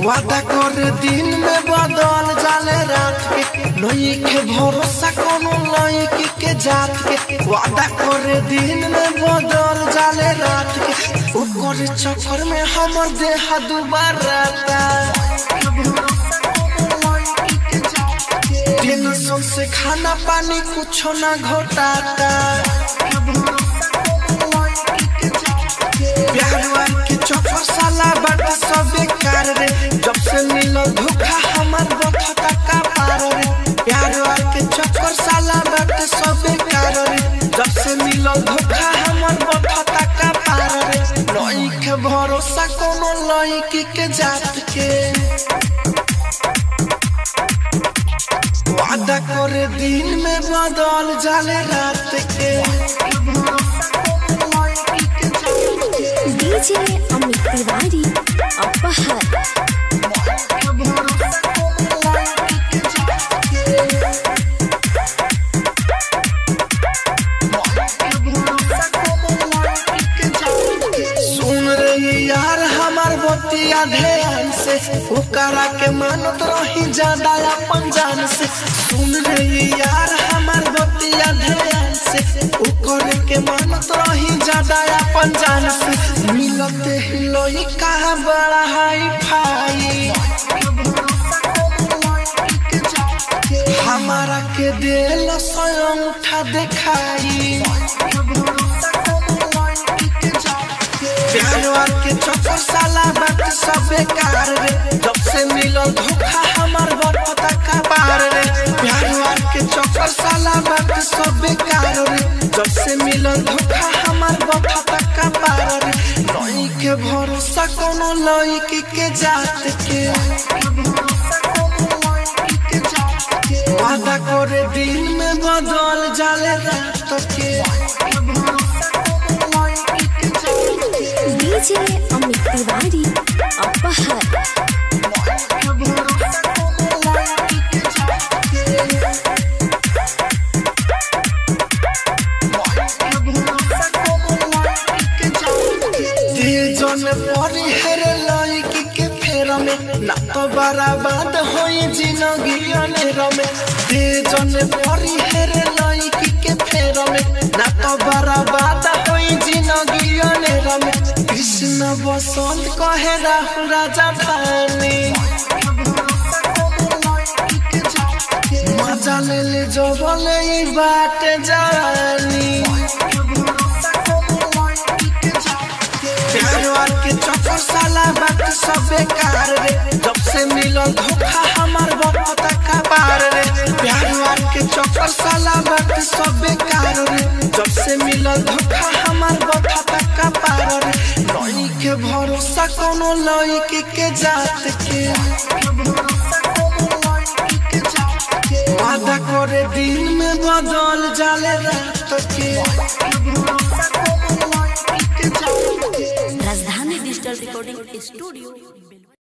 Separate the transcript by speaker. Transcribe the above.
Speaker 1: वादा कर दिन में बदल जाले रात के, नइखे भरोसा कोनो लड़की के जात के। वादा कर दिन में बदल जाले रात के, ओकर चक्कर में हमर देह दुबाराता। टेंशन से खाना पानी कुछ ना घोटाता। प्यार के चक्कर साला बाट सब बेकार रे, जब से मिलल धोखा हमार बथता का पार रे। प्यार के चक्कर साला बाट सब बेकार रे, जब से मिलल धोखा हमार बथता का पार रे। नइखे भरोसा कोनो लड़की के जात के, वादा करे दिन में बदल जाले रात के।
Speaker 2: डीजे अमित तिवारी अपहर।
Speaker 1: सुन रे यार हमार बतिया ध्यान से, ओकरा के मानत रही ज्यादा अपन जान से। सुन रे यार हमार बतिया ध्यान से, ओकरे के मानत रही ज्यादा अपन जान से। मिलते ही लइका बड़ा हाई फाई, हमारा के दिल स्वयं उठा देखाई। प्यार के चक्कर साला बात सब बेकार रे, जब से मिलल धोखा हमार बथता का पार रे। प्यार के चक्कर साला बात सब बेकार रे, जब से मिलल धोखा हमार बथता का पार रे। नइखे भरोसा कोनो लड़की के जात के, वादा करे दिन में बदल जाले रात के।
Speaker 2: डीजे अमित तिवारी अपहर।
Speaker 1: लड़की के फेर में ना तो बर्बाद होई जिंदगी अनेर में। जन परी हेरे लड़की के फेर में ना तो बर्बाद होई जिंदगी अनेर में। कृष्ण बसंत कहे राहुल राजा पानी, मजा ले ले जबले बाट जानी। प्यार के चक्कर साला बात सब बेकार रे, जब से मिलल धोखा हमार बथता का पार रे। प्यार के चक्कर साला बात सब बेकार रे, जब से मिलल धोखा हमार बथता का पार रे। नइखे भरोसा कोनो लड़की के जात के, वादा करे दिन में बदल जाले रात के।
Speaker 3: राजधानी डिजिटल रिकॉर्डिंग स्टूडियो।